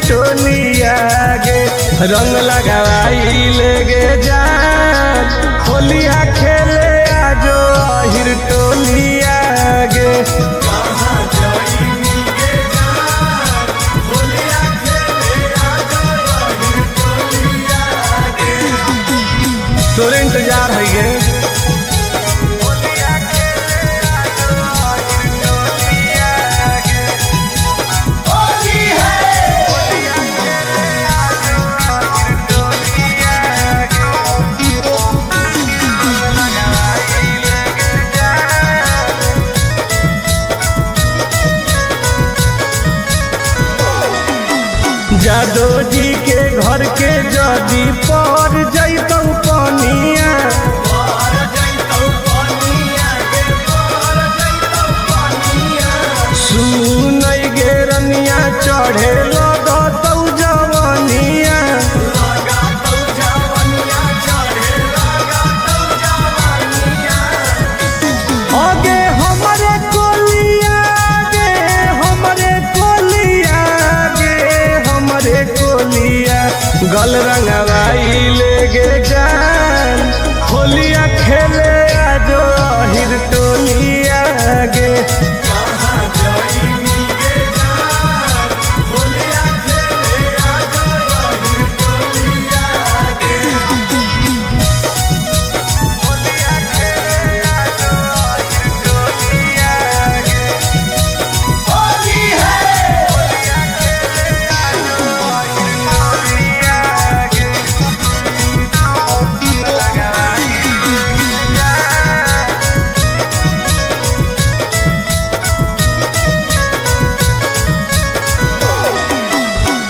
टोलिया गे। रंग लगावाई लेगे जान होलिया खेले आजो अहिर टोलिया गे। तोरे इंतजार है गे। जादो जी के घर के जदी पर जैतौ पनिया, सुनै गे रनिया चढ़े लगतौ जवनिया। आगे हमरे कोलिया गे, हमरे कोलिया गे, हमरे कोलिया गल रंगवाई लेगे जान होलिया खेले आजो अहिर टोलिया गे।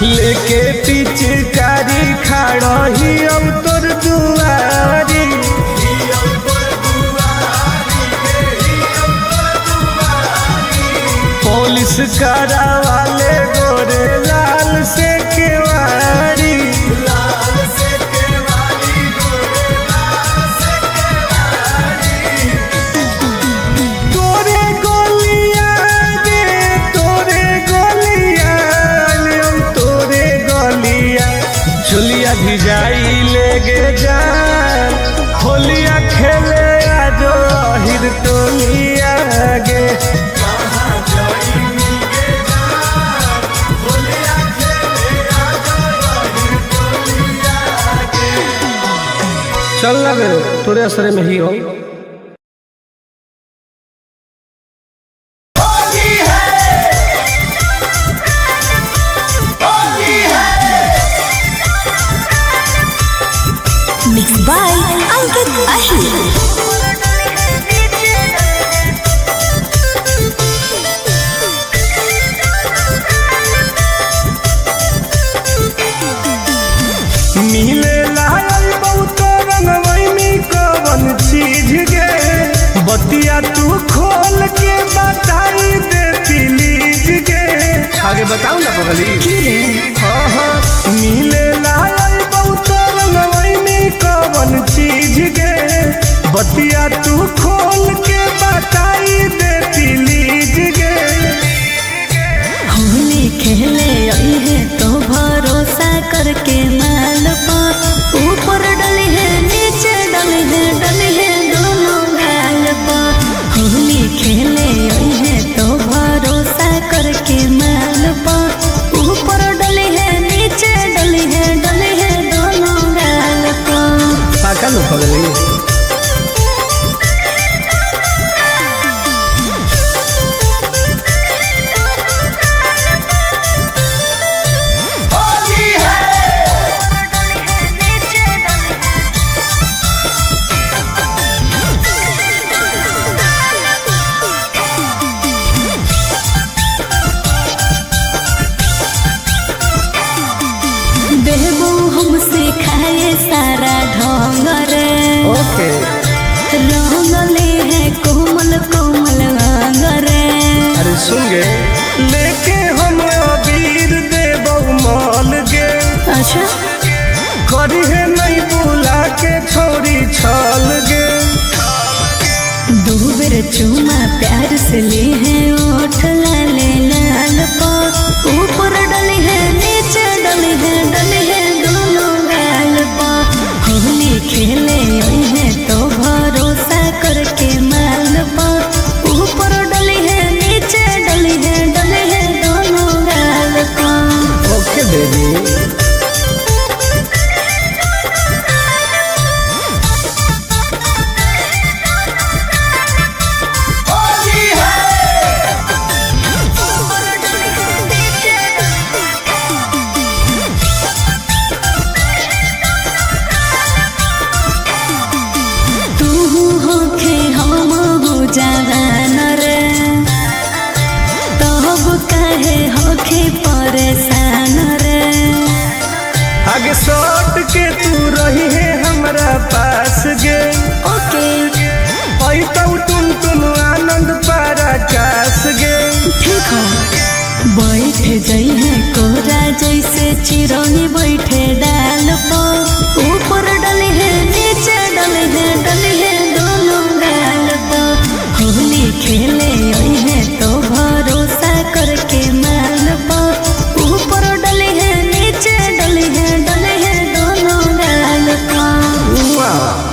लेके पिचकारी खाड़ही अब तोर दुआरी, पुलिस करावाले गोरे लाल से केवारी। तोरे गोलिया गे, तोरे गोलिया, हम तोरे गोलिया चुलिया भिजाई लेगे जान होलिया खेले आजो अहिर टोलिया गे। चल लगे तोरे असरे में ही हो। Mix by Ankit Ahir. मिले लाल बहुत रंगवई में कवन चीज गे, बतिया तू खोल के बताई दे प्लीज गे। आगे बताऊ ना पगली। हाँ हाँ मिले लाल बहुत रंगवई में कवन चीज गे, बतिया तू खोल के बताई दे प्लीज गे। होली खेले आई है तो भरोसा करके माल पा, ऊपर डली है नीचे डली है, डली है दोनों गाल पा। होली खेले आई है तो भरोसा करके माल पा, ऊपर डली है नीचे डली है, डली है दोनों गाल पा। पागल हो पगली। देबो हमसे खाए सारा ढोंग रे, ओके रंगले है कोमल कोमल अंग रे। अरे सुन गे, लेके हम अबीर देबौ माल गे, अच्छा करी है नहीं बुला के छोरी छाल गे। दो बेर चूमा प्यार से ले है ओठ लाले लाल पा, ऊपर डले है नीचे आगे सट के तू रही है हमरा पास गे। ओके। ऐतौ टुन टुन आनंद पराकाश गे। ठीक हो। बैठ जाइ है कोरा जैसे चिरौनी बैठे डाल पर, ऊपर डले है नीचे डले है डले है दोनों गाल पर। होली खेले आई है तो भरोसा करके माल पर, ऊपर डले है नीचे डले है डले है दोनों गाल पर। वाह।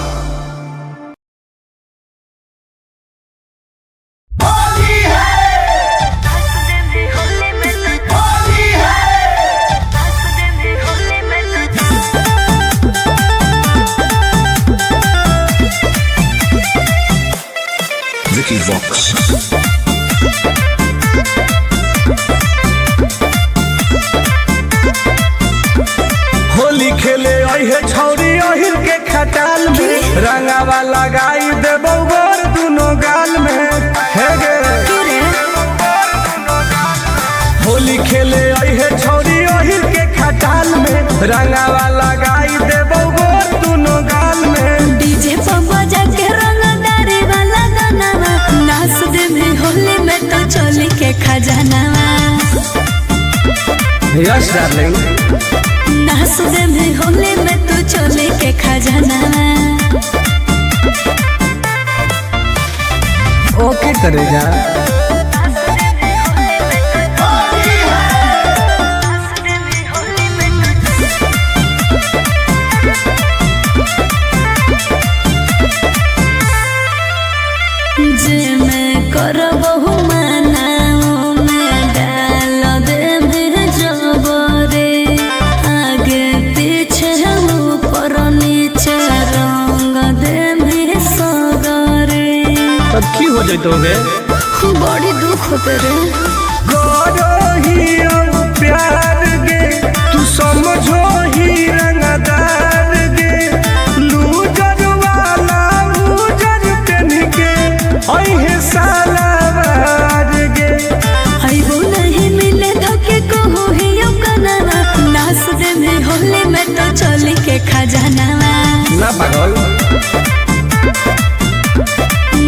Vicky Vox. Holi खेले अहे छौरी अहिर के खटाल में, रंगावा लगाई देबौ गोर दुनो गाल में। हे गे। होली खेले अहे छौरी अहिर के खटाल में, रंगावा लगाई देबौ गोर दुनो गाल में। डीजे पर बजा के रंगदारी वाला गाना, नाच दे में होली में तो चोली के खजाना। Yes darling. नाच दे में होली में तो चोली के खजाना। ओके करेगा। जे मैं करबहु माना मैं डाल दे में जबरे, आगे पीछे ऊपर नीचे रंग दे में सगरे। तब की हो जइतो गे? बड़ी दुख होते रे। करो ही अब प्यार गे, तू समझो ही रंगदार गे। लूजर वाला उजर पेन के अहे साला बार गे। आइबो नहीं मिले धोके कहू ही कनावा, नाच दे में होली में तो चोली के खजाना। ना पागल।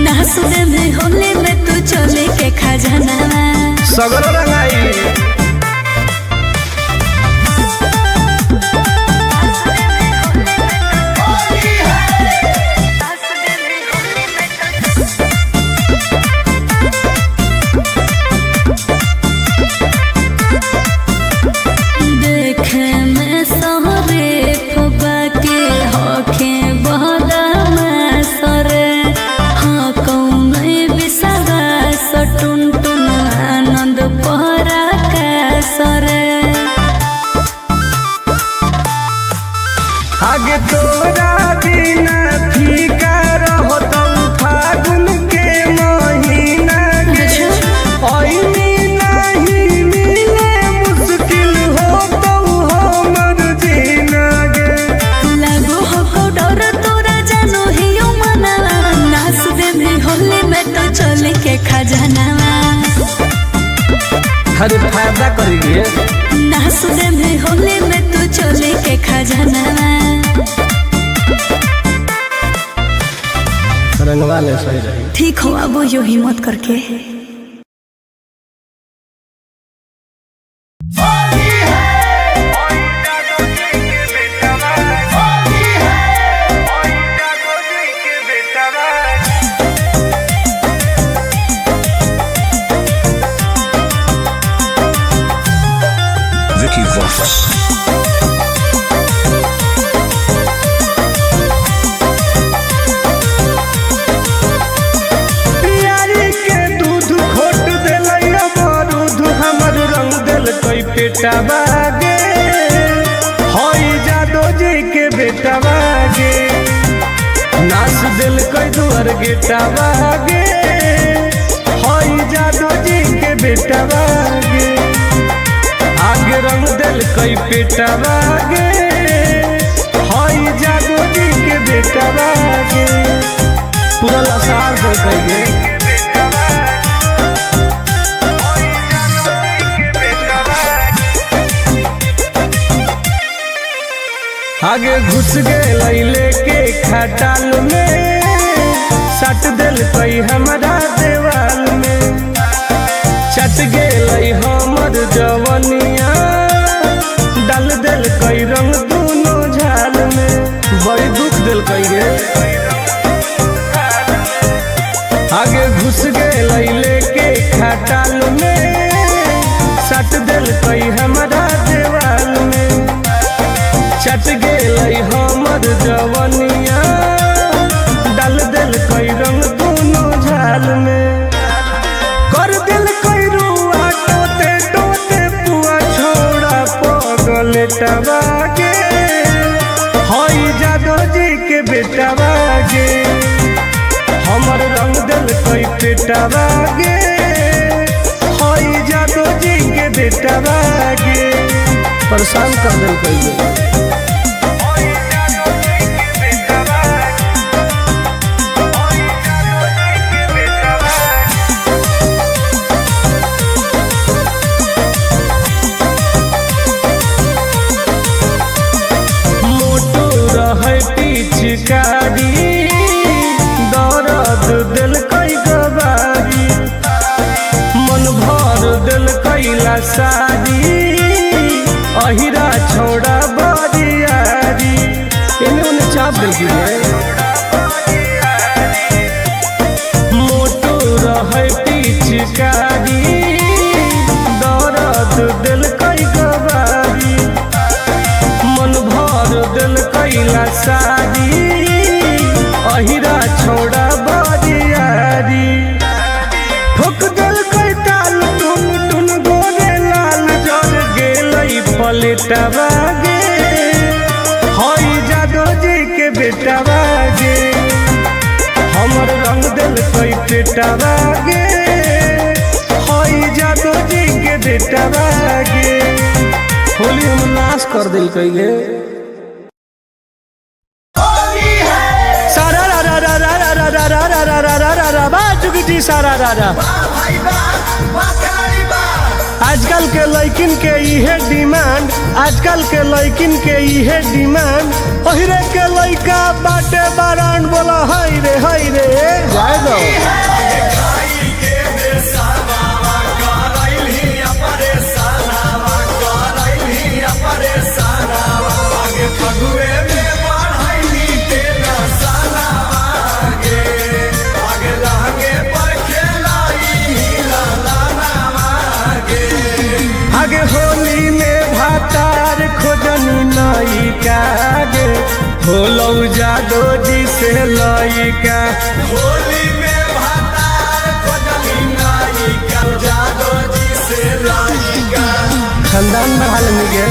नाच दे में होली में तो चोली के खजाना। सगरो रंगाई। देखे में सहरे फुबा के होखे बहदा सरे, हाँ कौन विश्वास टुन टुन आनंद पहरा का सरे। आगे तोरा बिना फीका रहतौ फागुन के महीना गे। ऐनी नहीं मिले मुश्किल होतौ हमर जीना गे। लागो हो डर तोरा जानो ही मना, नाच दे में होली में तो चोली के खजाना। अरे फायदा करेंगे। नाच दे में होली में तो चोली के खजाना। रंगवा ले सही रही। ठीक हो अब यो हिम्मत करके। Vicky Vox. पियारी के दूध खोट देलै बारूद हमर रंग देलकै पेटवा गे। हई जादो जी के बेटवा गे, नाच देलकै दुआर गेटवा गे। हई जादो जी के बेटवा गे, आगे रंग देलकै पेटवा गे। हई जादो जी के बेटवा गे, पूरा लसार देलकै गे। आगे घुस गए लेके खटाल में, सट दिल कई हमारा देवाल में। चट गेल हमर जवनिया, डाल दिल कई रंग दोनों झाल में। बड़ी दुख दिल कई रे। आगे घुस गए लेके खटाल में, सट दिल कई हमारा देवाल में। चट गेल हमर जवनिया, डाल दिल कई रंग दोनों झाल में। कर दिल कई रुआ टोते टोते पुआ, छोड़ा पगल टबागे हई जादो जी के बेटा गे। हमर रंग दिल कई पेटवा गे, हई जादो जी के बेटा गे। परेशान कर दिल कई। पिचकारी दर्द दिल कई गवारी, मन भर दिल कैला सारी, अहिरा छोड़ा बरियारी। एने ओने चाप दिल की मोटू रहे पिचकारी दर्द दिल कई गवारी, मन भर दिल कैला सारी, अहिरा छोड़ा बरियारी। ठोक दिल कई ताल टुन टुन गोरे लाल, जर गेल पलेटवा गे हई जादो जी के बेटवा गे। हमर रंग दिल कई पेटवा गे, हई जादो जी के बेटवा गे। होली हम नाश कर दिल कई गे। जी सारा राजा आजकल के लइकिन के इहे डिमांड, आजकल के लइकिन के इहे डिमांड। ओहिरे के लइका बाटे बारान, बोला हई रे हई रे जाए दो। आगे होली में भातार खोजनी नायिका गे, होलौ जादो जी से लइका। होली में भातार खोजनी नायिका, जादो जी से लइका। खानदान बढ़ा लेनी गे।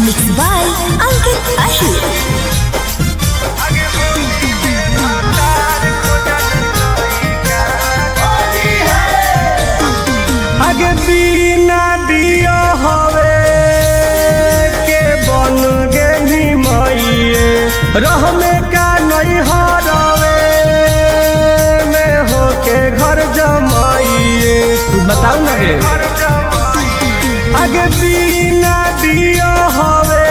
Mixed by Ankit Ahir. आगे बिना दिया हवे के बन गेली मइए, रहमे का नहीं हरवे में होके घर जमाइए। तू बताओ ना गे। आगे बिना दिया हवे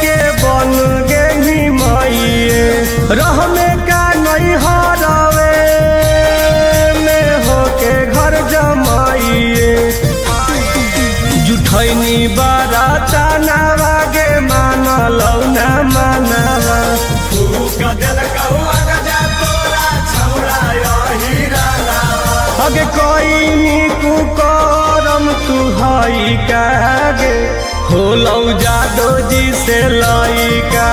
के बन गेली मइए, रहमे का नहीं हरवे में होके घर जमाइए। जुठैनी बाराता नावागे मानलौ ना मानवा, अगे कोई कुकरम तू हई कागे, होलौ जादो जी से लइका।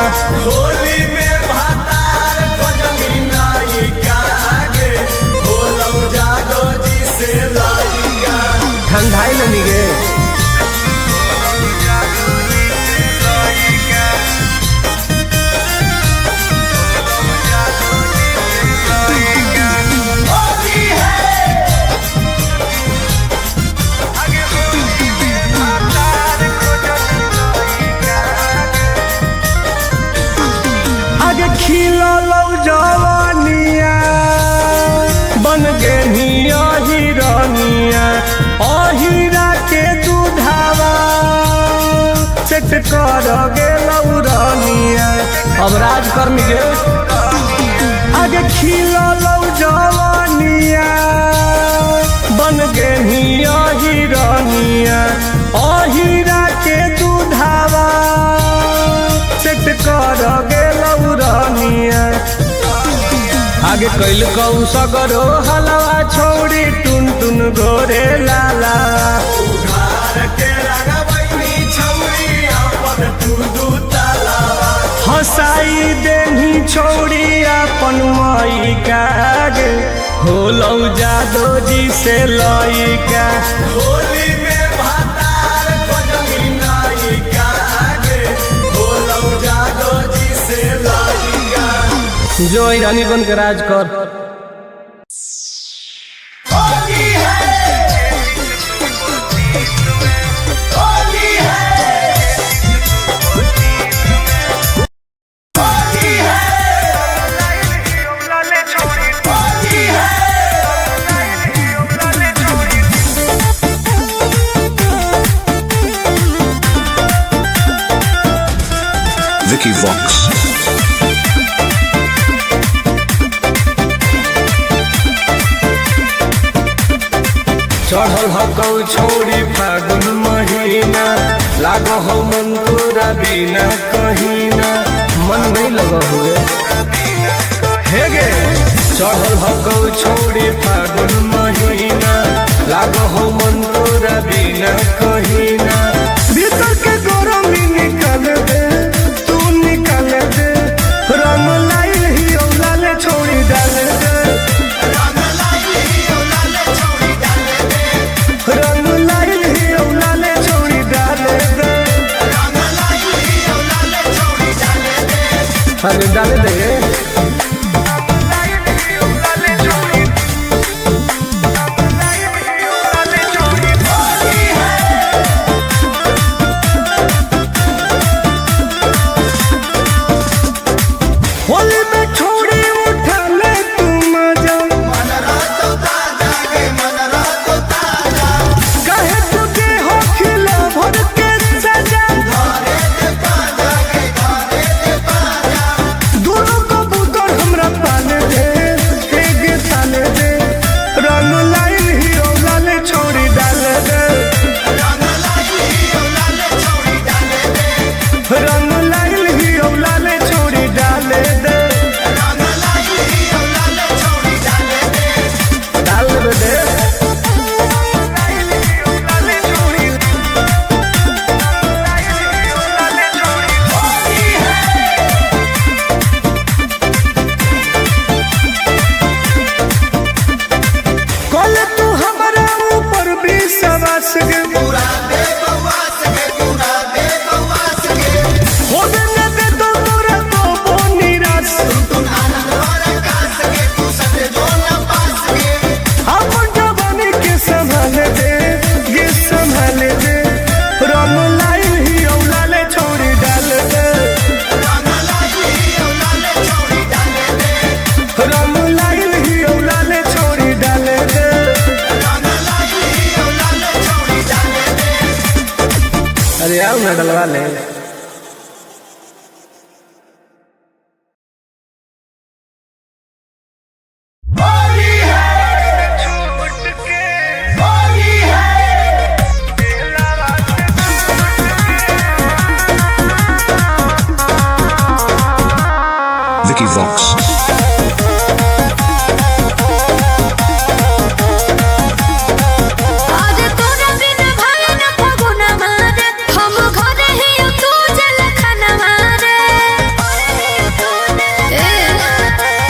होली में भातार खोजनी नायिका गे, होलौ जादो जी से लइका। ठंडाई लनी गे। अब राज कर्मी के आगे खिललौ जवानिया बन गेनी अहिरनिया अहिरा के दूधावा सेट कर गेलौ रनिया। आगे कैल कौ सगरो हलवा छौड़ी टुन टुन गोरे लाला। उघार के रंगवैनी छौरी अपन तू दू तालावा। हंसाई देनी छौड़ी अपन माई कागे होलौ जादो जी से लइका। होली में भातार खोजली नायिका गे, होलौ जादो जी से लइका। जो रानी बन के राज कर। होली है, होली है, होली है, होली है। Vicky Vox. चढ़ल हकौ छौरी फागुन महीना लागो हो मन तोरा बिना कहीना मन नहीं लगा हुए हे गे। चढ़ल हकौ छौरी फागुन महीना लागो हो मन तोरा बिना कहीना। भीतर के गरमी निकाल दे तू निकाल दे रंग लाइल ही औलाले छोड़ी डाल दे रंग लाइल ही औलाले छोड़ी डाल दे। अरे डाल दे। होली में छोड़ी उठा ले तू मजा कहे तुझे हो खिला भर के सजा दोनों कबूतर हमरा पाले दे एक साले दे रंग लाइल ही औलाले छोड़ी डाल दे रंग लाइल ही औलाले छोड़ी डाल दे डाल दे। कल तू हमारा ऊपर भी सवास गे होबे न दे तो तोरा तो बो निराश अपन जवानी के संभाल दे गे संभाल दे रंग लाइल ही औलाले छोड़ी डाल दे रंग लाइल ही औलाले छोड़ी डाल दे। अरे आओ ना डलवा ले। होली है, होली है। Vicky Vox. आज तोरा बिन भाई न फगुना मारे हम घरे ही तू जल खाना मारे। ए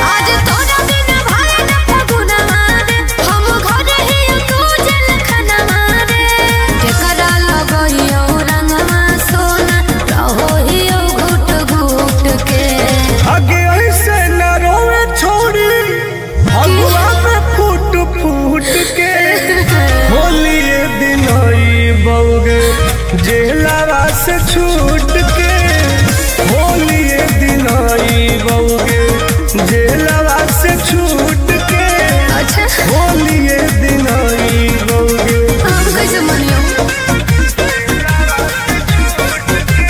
आज तोरा बिन भाई न फगुना मारे हम घरे ही तू जल खाना मारे। केकरा लगइयो रंगवा सोना रहो हियो घुट घुट के। आगे ऐसे न रोवे छोड़ी अगुआ में फूट फूट के होली ये दिन आई बउगे जेलावा से छूट के होली ये दिन आई बउगे जेलावा से छूट के अच्छा होली ये दिन आई बउगे। हम कैसे मनियो। छूट के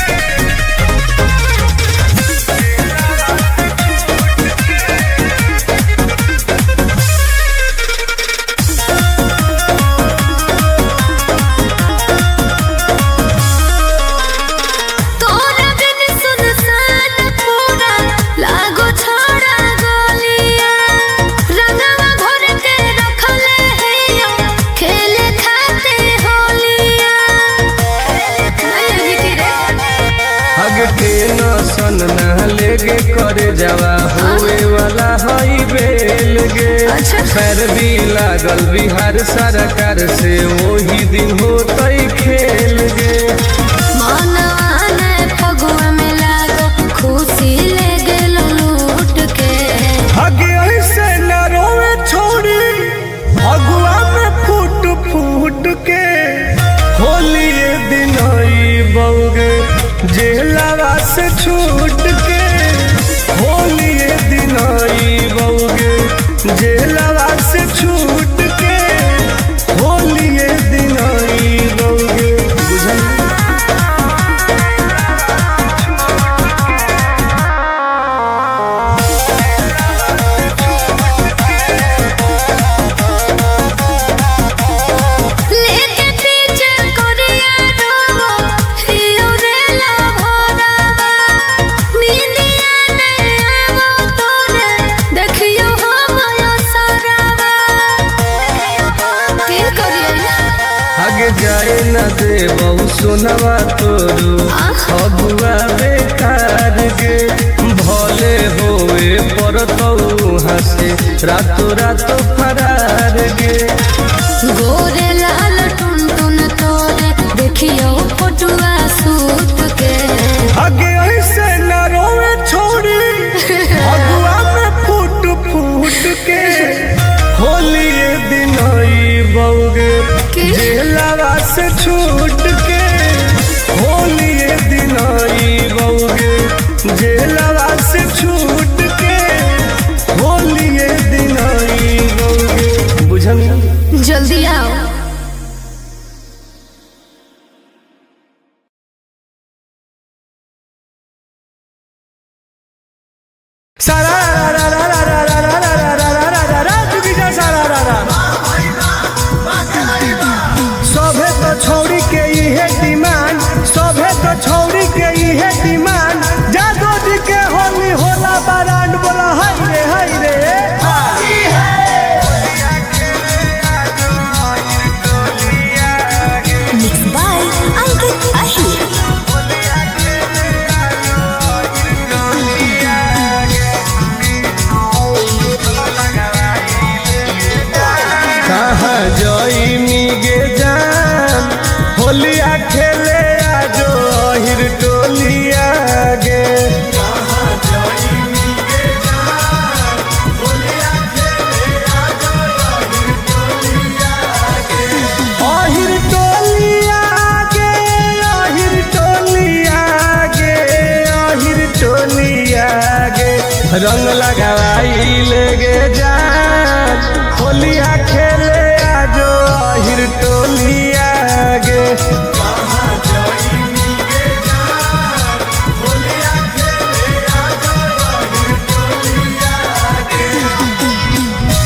गे करे जावा होए वाला हई बेल गे। अच्छा। पैरवी लागल बिहार सरकार से वही दिन होतई खेल गे। मनवा फगुआ में लागो खुशी ले गेलो लूट के। आगे ऐसे न रोवे छोड़ी अगुआ में फूट फूट के। होली दिन आई बउगे जेलावा से छूट के। होली दिन आई बउगे जेलावा से छूट के। होली दिन आई बउगे बुझल। लेके पीछे कोरिया रोवो हियो रे ला भोरावा। नींदिया ने आवो तोरे देखियो हम सारावा। के करिया आगे जाए न दे बहु सोनवा तोरू अगुआ बेकार गे। भले होए परतौ हंसे रातो रातो फरार गे। गोरे लाल टुन टुन तोरे देखियो फोटुआ सूत के। आगे ऐसे न रोवे छोड़ी अगुआ में फूट फूट के। होली दिन आई बउगे की? जेलावा से छूट के। होली दिन आई बउगे जेलावा से छूट के। होली दिन आई बउगे बुझल। जल्दी आओ। सारा रा रा रा रा रा रा रा रा रा रा रा रा चुकी जा सारा रा रा। सभे तो छौरी के इहे डिमांड, सभे तो छौरी के इहे डिमांड। जादो जी के होली होला बरांड बोला हाय रे हाय रे। Mixed by Ankit Ahir. कहाँ जइनी गे जान होलिया खेले आजो अहिर टोलिया गे। अहिर टोलिया गे अहिर टोलिया गे अहिर टोलिया गे। रंग लगावाई ले गे जान होलिया खेले आजो अहिर टोलिया गे।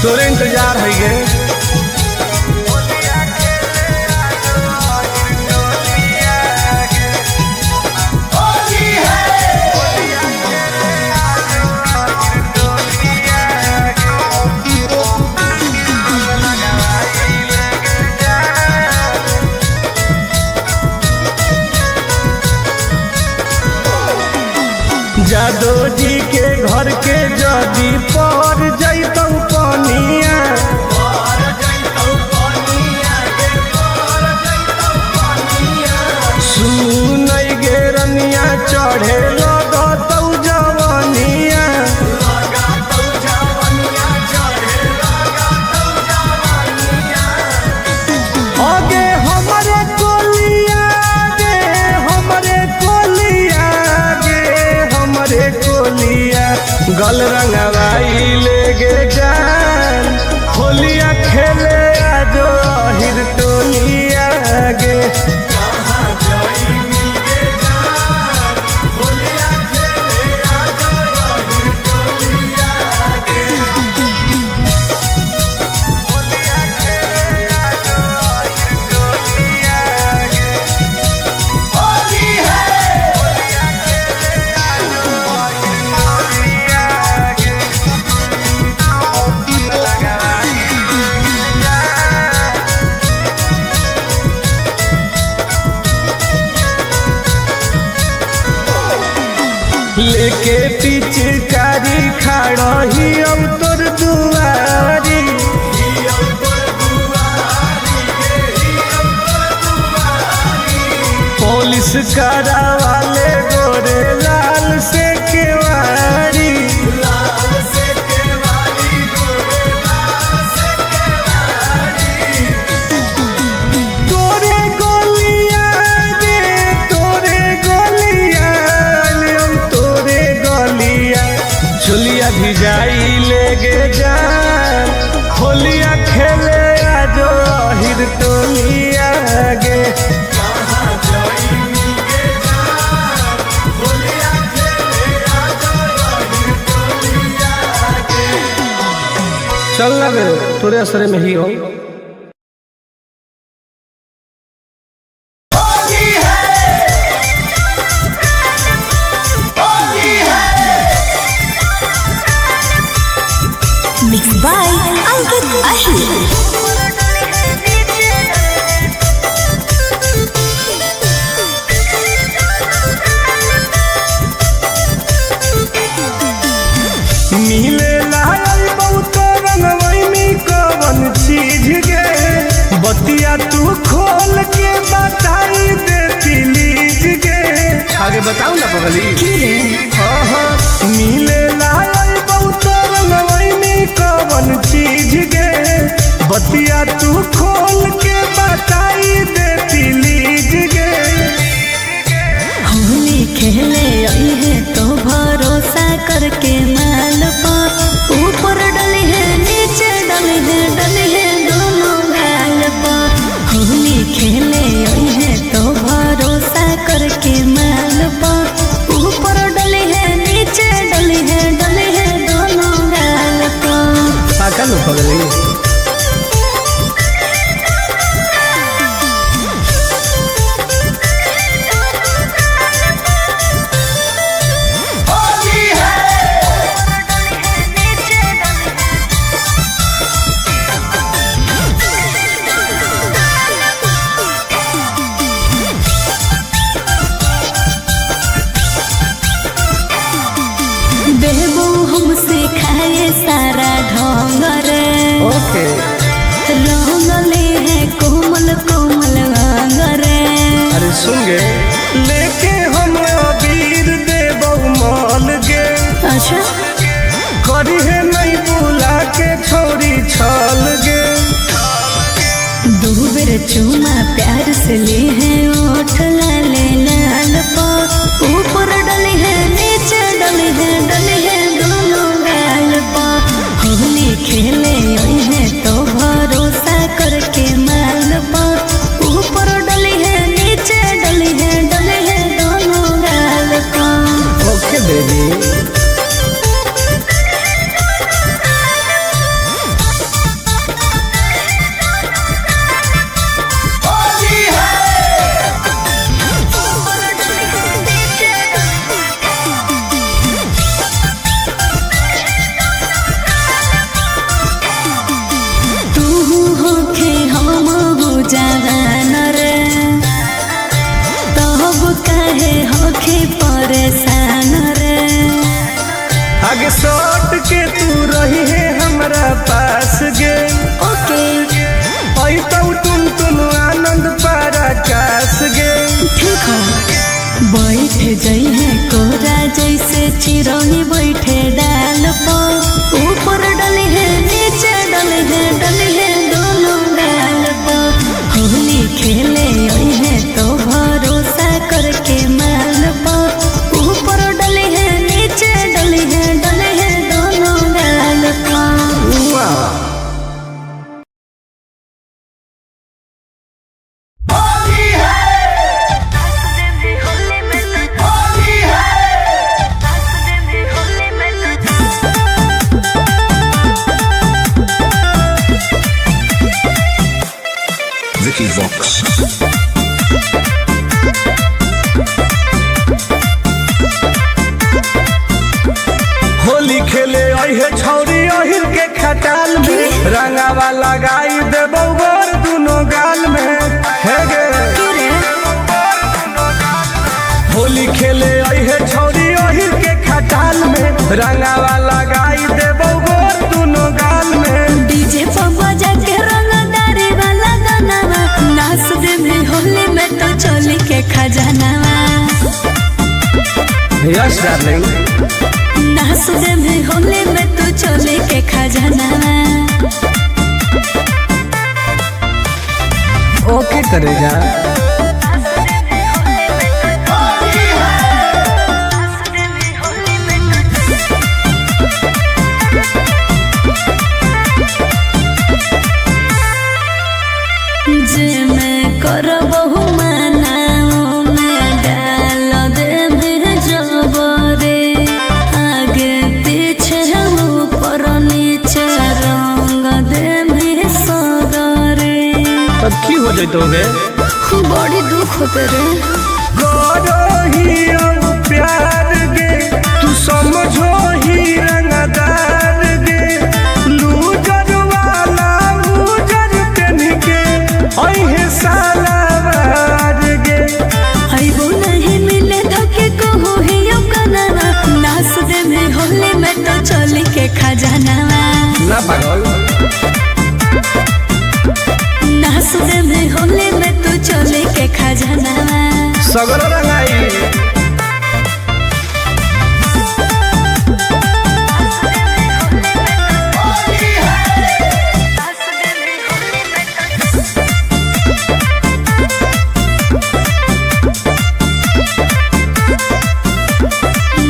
तोरे इंतजार है गे। होली है। जादो जी के घर के जदी पर जैतौ पनिया। सुनै गे रनिया चढ़े लगतौ जवनिया। आगे हमरे कोलिया गे हमरे कोलिया गे हमरे कोलिया। गल रंगवाई ले गे जान होलिया खेले आजो अहिर टोलिया गे। होली है। लगा लेके पिचकारी खड़ही अब तोर दुआरी। पुलिस करावाले गोरे लाल से केवारी। तोरे गोलिया रे तोरे गोलिया, हम तोरे गोलिया चुलिया भिजाई लेगे जान। होलिया खेले आजो अहिर टोलिया गे। चल ना बे, तोरे असरे में ही हो। होली है, होली है। Mix by Ankit Ahir. मिले लाल बहुत रंगवैनी कवन चीज गे, बतिया तू खोल के बताई दे प्लीज गे। आगे बताऊ ना पगली। हाँ हाँ, मिले लाल बहुत रंगवैनी कवन चीज गे, बतिया तू खोल के बताई दे प्लीज गे। होली खेले आई है तो भरोसा करके माल पा, ऊपर डली है नीचे डली है डली है दोनों गाल पा। होली खेले आई है तो भरोसा करके माल पा, ऊपर डली है नीचे डली है डली है दोनों गाल पा। पागल हो पगली। होली है, बेबू हमसे खाए सारा ढोंग रे, ओके। रंगले है कोमल कोमल अंग रे। अरे सुन गे, लेके हम अबीर देबौ माल गे। अच्छा करी है नहीं बुला के छोरी छल गे। दो बेर चूमा प्यार से ले है ओठ लाले लाल पा, ऊपर डले है नीचे डले है डले है दोनों गाल पा। होली खेले आई है तो भरोसा करके माल पा, ऊपर डले है नीचे डले है डले है दोनों गाल पा। Okay baby. Holi है, तू होखे हम हो जवान रे, तब काहे होखे परेशान रे। आगे सट के तू रही है हमरा पास गे। ओके आई तो तुम तुम आनंद पारा कास गे। ठीक हो बैठ जाइ है कोरा जैसे चिरौनी बैठे डाल पा, ऊपर डले है नीचे डले है डले है दोनों गाल पा। होली खेले आई है तो भरोसा करके माल पा, ऊपर डले है नीचे डले है डले है दोनों गाल पा। होली है, होली है। Vicky Vox. Holi खेले आई है छौरी अहिर के खटाल में, रंगावा लगाई देबौ गोर दुनो गाल में। हे गे होली खेले आई है छौरी अहिर के रंगावा लगाई देबो गोर दुनो गाल में। डीजे पर बजा के रंगदारी वाला गानावा, नाच दे में होली में तो चोली के खजानावा। Yes darling. नाच दे में होली में तो चोली के खजानावा। ओके करेगा। जे मैं करबहु माना मैं डाल दे जबरे, आगे पीछे ऊपर नीचे रंग दे सगरे। तब की हो जइतो गे? बड़ी दुख होते रे। करो ही अब प्यार गे, तू समझो ही रंगदार गे। लूजर वाला उजर पेन के अइहे साला वार गे। अइबो नहीं मिले धोके कहू ही कनावा, नाच दे में होली में तो चोली के खजानावा। ना पागल। नाच दे में होली में तो चोली के खजानावा। सगरो रंगाई।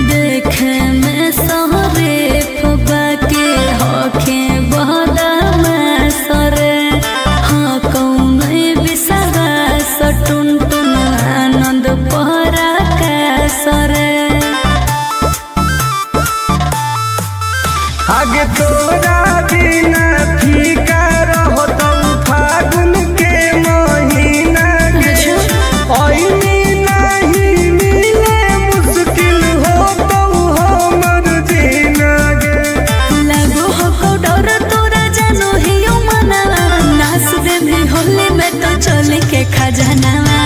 देखे में सहरे फुबा के होखे बहदामा सरे, हाँ कौन विश्वास टुन टुन आनंद पहरा का सरे। आगे तोरा बिना फीका रहतौ फागुन के महीना गे। ऐनी नहीं मिले मुश्किल होतौ हमर जीना गे। लागो हो डर तोरा जानो ही मनावा, नाच दे में होली में तो चोली के खजानावा।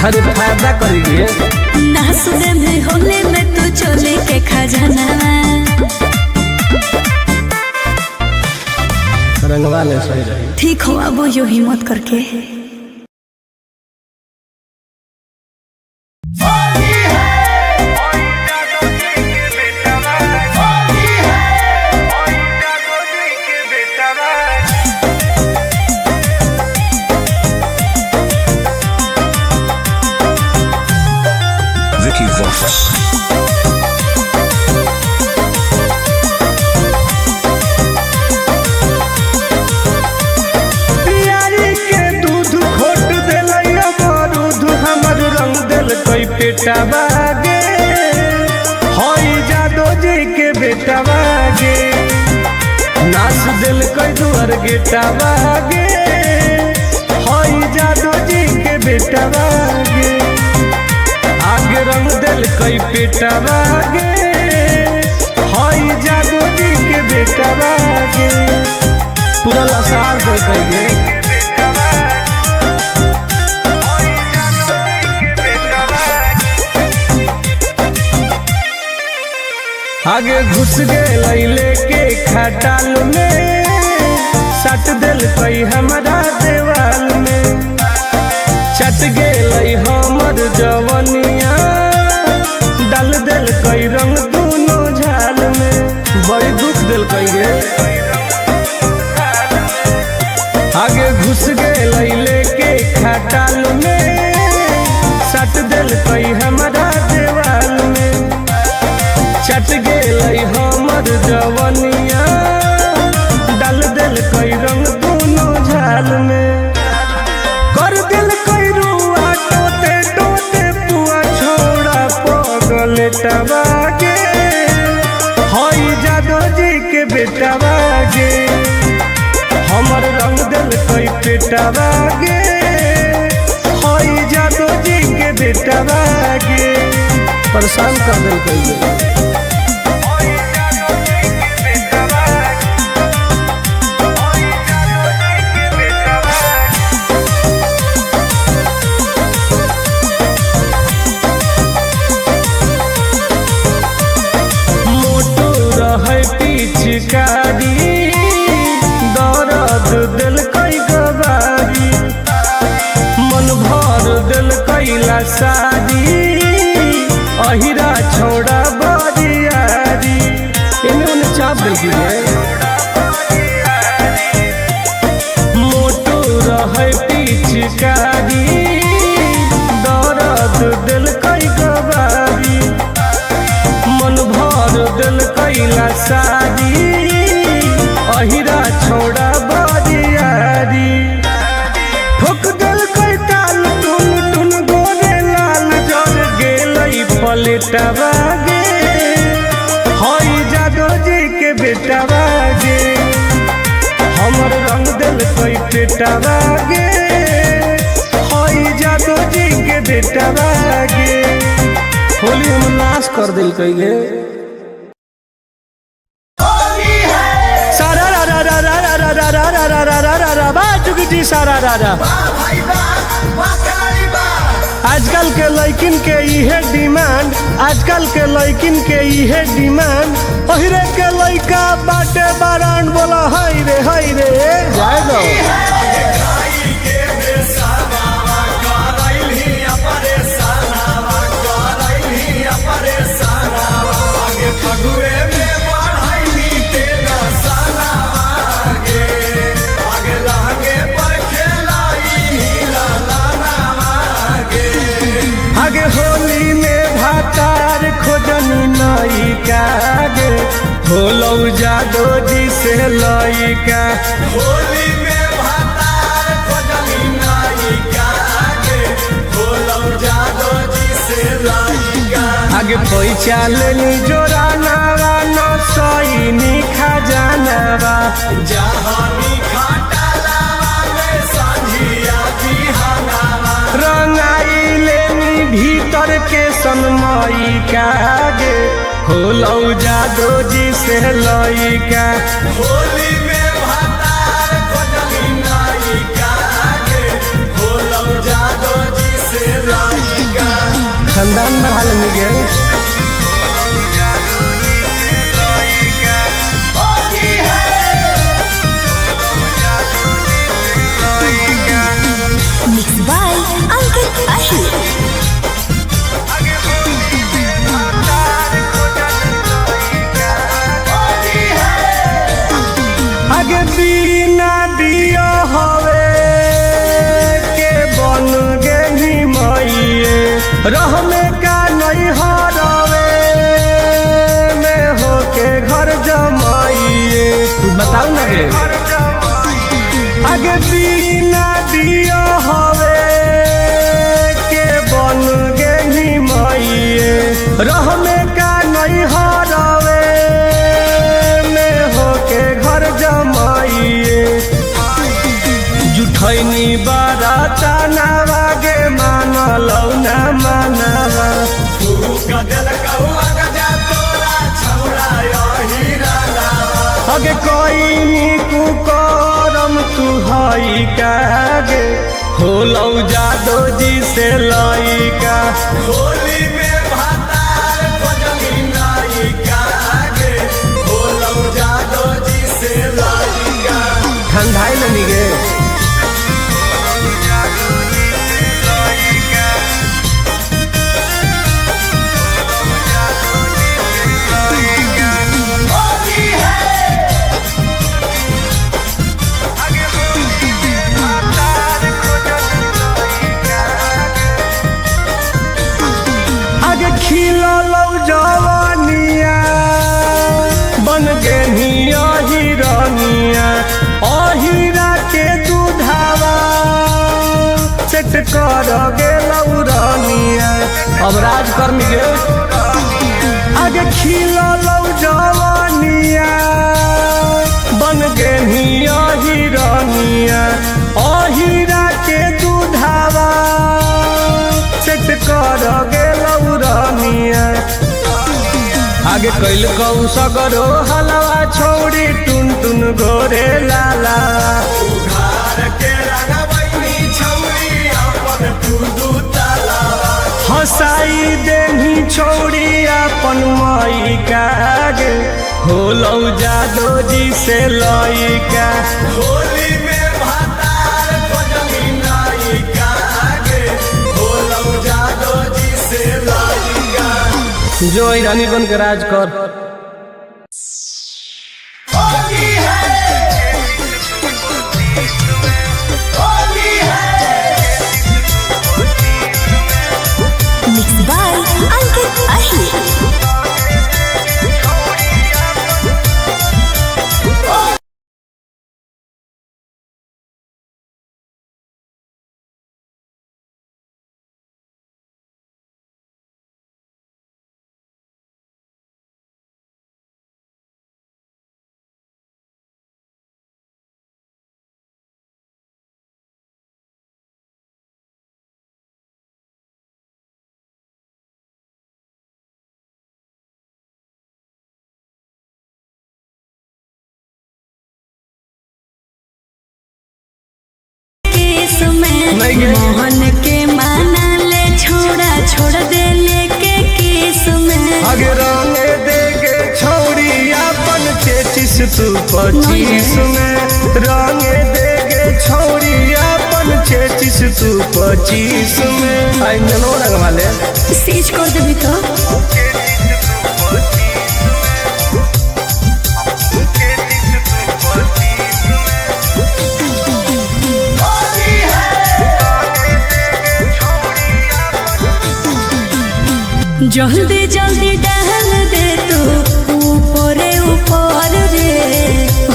अरे फायदा करेगी। नाच दे में होली में तो चोली के खजानावा। रंगवा ले सही रही। ठीक हो अब यो हिम्मत करके। Vicky Vox. पियारी के दूध खोट देलै बारूद हमर रंग देलकै पेटवा गे। हई जादो जी के बेटवा गे, नाच देलकै दुआर गेटवा गे। हई जादो जी के बेटवा गे, आगे रंग देलकै पेटवा गे। हई जादो जी के बेटवा गे, पूरा लसार देलकै गे। आगे घुस गेलै लेके खटाल में, सट देलकै हमरा देवाल में। चट गेलै हमर जवनिया, डाल देलकै रंग दुनो झाल में। बड़ी दुख देलकै गे। आगे घुस गेलै लेके खटाल में, सट देलकै हमरा देवाल में। चट गेलै हमर जवनिया, डाल देलकै रंग दुनो झाल में। कर देलकै रुआ टोते टोते पुआ छोड़ा पगलेटवा गे। हई जादो जी के बेटवा गे, हमर रंग देलकै पेटवा गे। हई जादो जी के बेटवा गे, परेशान कर देलकै गे। पिचकारी, दर्द देलकै गवारी, मन भर देलकै लसारी, अहिरा छोड़ा बरियारी। एने ओने चाप देलकै रे। मोटू रहै पिचकारी, दर्द देलकै गवारी, मन भर देलकै लसारी, अहिरा छोड़ा बरियारी। ठोक देलकै ताल टुन टुन गोरे लाल, जर गेलै पलेटवा गे, हई जादो जी के बेटवा गे, हमर रंग देलकै पेटवा गे, हई जादो जी के बेटवा गे। होली हम नाश कर देलकै गे। होली है। सारा रा रा रा रा रा रा रा रा रा रा रा रा रा बा चुकी सारा रा रा। वाह भाई वाह, वाह खिलाड़ी वाह। आजकल के लइकिन के इहे डिमांड, आजकल के लइकिन के इहे डिमांड, ओहिरे के लइका बाटे बारांड, बोला हाय रे हाय रे। जाए दो आगे होली में भातार खोजनी नायिका गे, होलौ जादो जी से लइका। होली में भातार खोजनी नायिका गे, होलौ जादो जी से लइका। आगे पैसा लेनी जोरानावा न सैनी खजानावा, जहानी खाटा लावा में सांझिया बिहानावा। रंगाई लेनी भीतर के सनमई गे, होलौ जादो जी से लइका। होली में भातार खोजनी नायिका गे, होलौ जादो जी से लइका। खानदान बढ़ा लेनी गे। होली है। Mix by Ankit Ahir. Holi है। आगे बिना दिया हवे के बन गेली मइए, रहमे का नहीं हरवे में होके घर जमाइए। तू बताऊ ना गे। आगे बिना दिया हवे के बन गेली मइए, रहमे का नहीं हरवे में होके घर जमाइए। जुठैनी बाराता नावा गे, मानलौ ना मानवा। अगे कोई कुकरम तू हई कागे, होलौ जादो जी से लइका। होली में भातार खोजनी नायिका गे, होलौ जादो जी से लइका। ठंडाई लेनी गे। होली है। आगे खिललौ जवानिया, बन गेनी अहिरनिया, अहिरा के दूधावा सेट कर गेलौ रनिया। अब राज करनी गे। आगे खिललौ जवानिया, बन गेनी अहिरनिया, अहिरा के दूधावा सेट कर गेलौ रनिया। आगे कैल कौ सगरो हलवा छौड़ी टुन टुन गोरे लाला। उघार के रंगवैनी छौरी अपन तू दू तालावा। हंसाई देनी खोजनी छौड़ी अपन माई का गे, होलौ जादो जी से लइका। होली में भातार खोजनी नायिका गे, होलौ जादो जी से लइका। जो ईरानी बन के राज कर। होली है, होली है। Mix by Ankit Ahir. Case में नहीं गे। मोहन के माना ले छोड़ा छोड़ दे लेके केस में। आगे रंगे देगे छौड़ी अपन चेचिस तू 25 में, रंगे देगे छौड़ी अपन चेचिस तू 25 में। आई ननो रंग वाले सीज कर देबी तो। होली है, जल्दी जल्दी डाल दे तू ऊपरे ऊपर रे,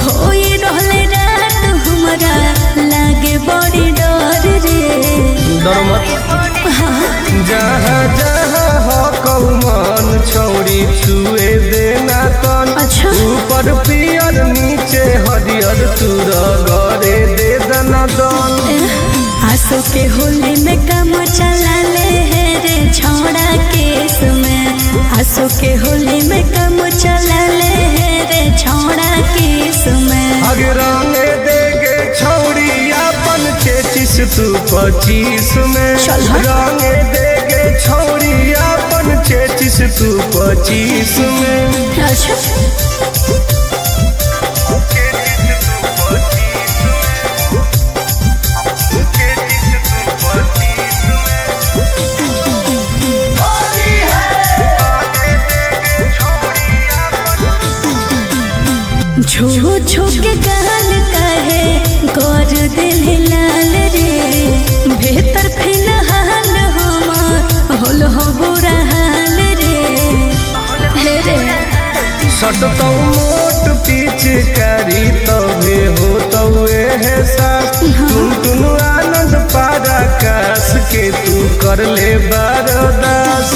होई रहले रात हमरा लागे बड़ी डर रे। डरो मत। जहाँ जहाँ हो कौमन छौड़ी छुए देना तन। अच्छा। ऊपर पियर नीचे हरियर तू रगड़े दे दना दन। आंसू के होली में कम चला ले है रे छोड़ा केस में, आंसू के होली में कम चला ले है रे छोड़ा केस में। आगे रंगे देगे छौड़ी अपन चेचिस तू 25 में, चल हट। रंगे देगे छौड़ी अपन चेचिस तू 25 में। अच्छा। होली है, छू छू के गाल कहे गोर दिल लाल रे, भीतर फिलहाल हम होल हो बुरा हाल रे। हे रे सटतौ मोट पिचकारी तबे हो तौ एहसास। तुम तुम आनंद पारा कास के तू कर ले बरदास।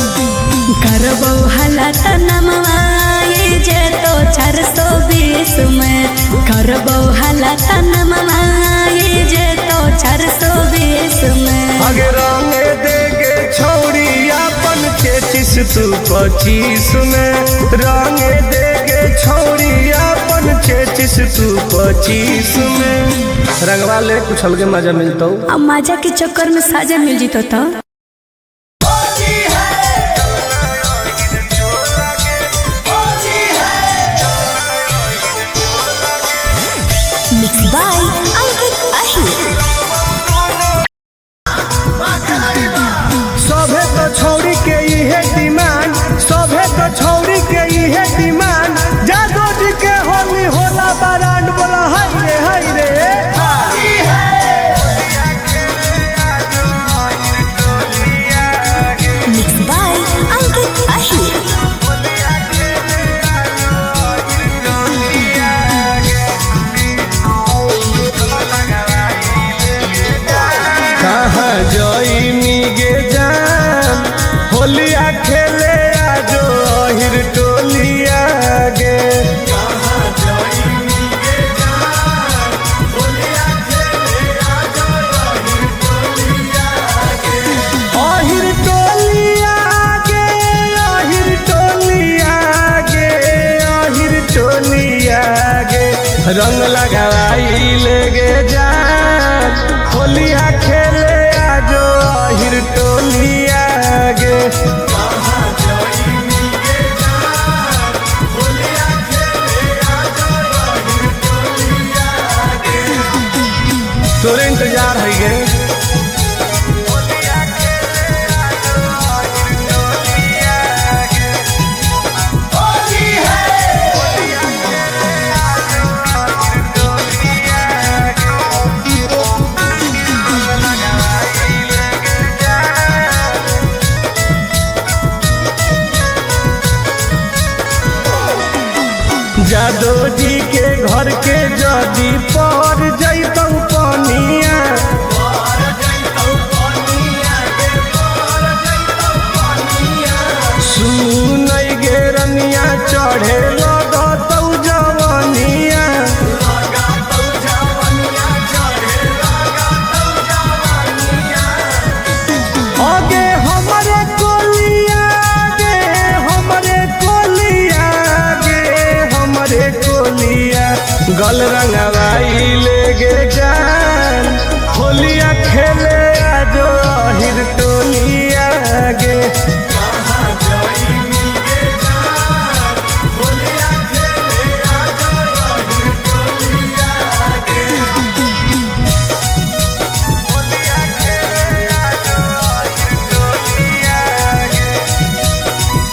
करबो हालत नमवाए जे तो 420 में, करबो हालत नमवाए जे तो 420 में। आगे रंगे देगे छौड़ी अपन चेचिस तू 25 में, रंगे देगे छौड़ी अपन चेचिस तू 25 में। रंगवा ले कुछ अलगे मजा मिलतौ। अब मजा के चक्कर में साजा मिल जीतो तो। होली है, होली है। Mix by Ankit Ahir. सभे तो छौड़ी के इहे डिमांड, सभे तो छौड़ी के इहे डिमांड। जादो जी के होली होला बरांड, बोला हाय रे हाय रे। होली है, Mix by Ankit Ahir. कहाँ जइनी गे जान होलिया खेले आजो अहिर टोलिया गे। अहिर टोलिया गे, अहिर टोलिया गे, अहिर टोलिया गे, रंग लगाई ले गे जान होलिया खेले आजो अहिर टोलिया गे। यार है गे। होली है। जादो जी के घर के जदी पर जैतौ पनिया, सुनै गे रनिया चढ़े लगतौ जवनिया। अगे हमरे कोलिया गे, हमरे कोलिया गे, हमरे कोलिया गल रंगवाई ले गे जान, होलिया खेले आजो अहिर टोलिया गे।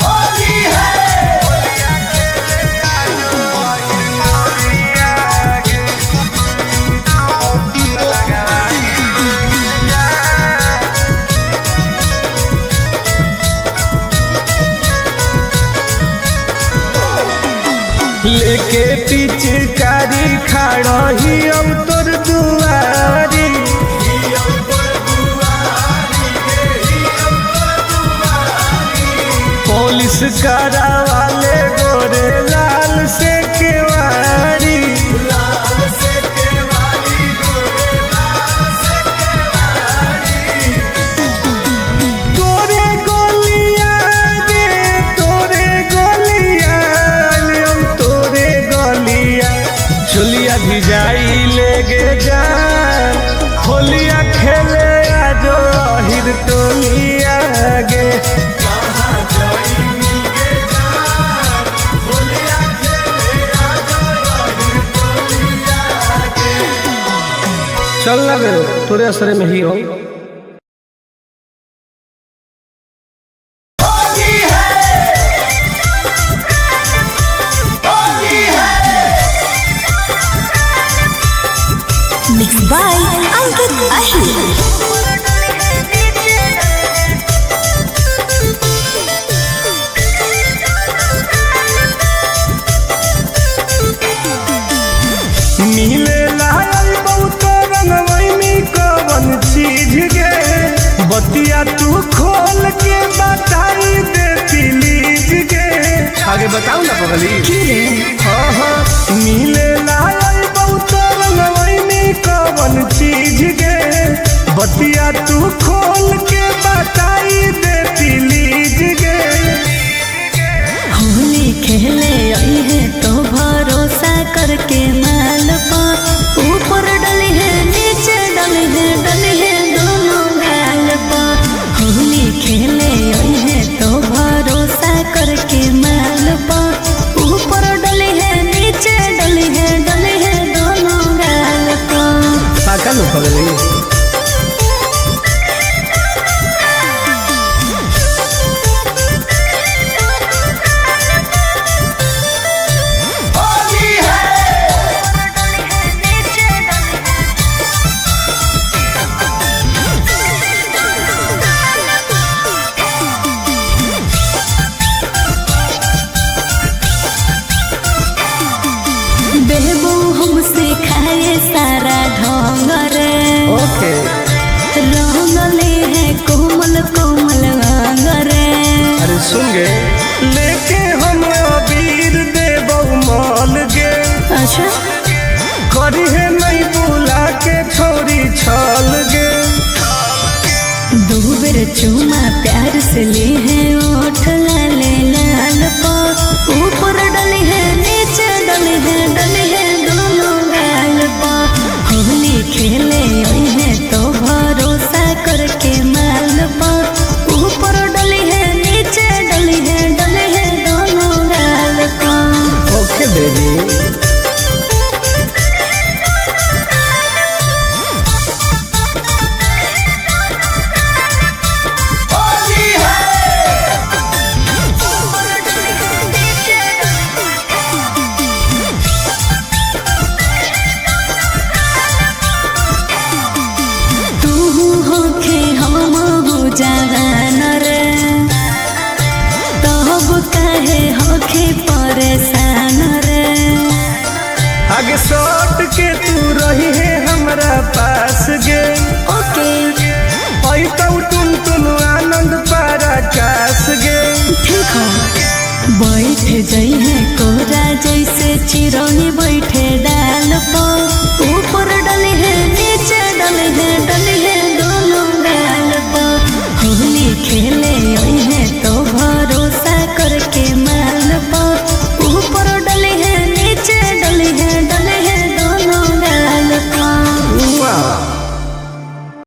होली है। लेके पिचकारी खाड़ही अब तोर दुआरी, पुलिस करावाले गोरे लाल से केवारी। तोरे गोलिया गे, तोरे गोलिया, हम तोरे गोलिया चुलिया भिजाई ले गे जान, होलिया खेले आजो अहिर टोलिया गे। चल ना गे, तोरे असरे में ही हो। होली है। होली है। Mix by Ankit Ahir. मिले लायल बहुत रंगवैनी कवन चीज गे, बतिया तू खोल के बताई दे प्लीज गे। आगे बताऊ ना पगली। हाँ हाँ, मिले लायल बहुत रंगवैनी कवन चीज गे, बतिया तू खोल के बताई दे प्लीज गे। होली खेले आई है तो भरोसा करके माल पा, ऊपर डली है नीचे डली है, डली है दोनों गाल पा। होली खेले आई है तो भरोसा करके माल पा, ऊपर डली है नीचे डली है, डली है दोनों गाल पा। पागल हो पगली। होली है। बेबू हमसे खाए सारा ढोंग रे, ओके रंगले है कोमल कोमल अंग रे। अरे सुन गे, लेके हम अबीर देबौ माल गे, अच्छा करिहे नहीं बुला के छोरी छल गे। दो बेर चूमा प्यार से ले है ओठ लाले लाल पा, ऊपर डली है नीचे डली है, डली है दोनों गाल पा। होली खेले आई है तो भरोसा करके माल पा, ऊपर डली है नीचे डली है, डली है दोनों गाल पा। Okay baby. आगे सट के तू रही है हमरा पास गे। ओके। ऐ तो टुन टुन आनंद।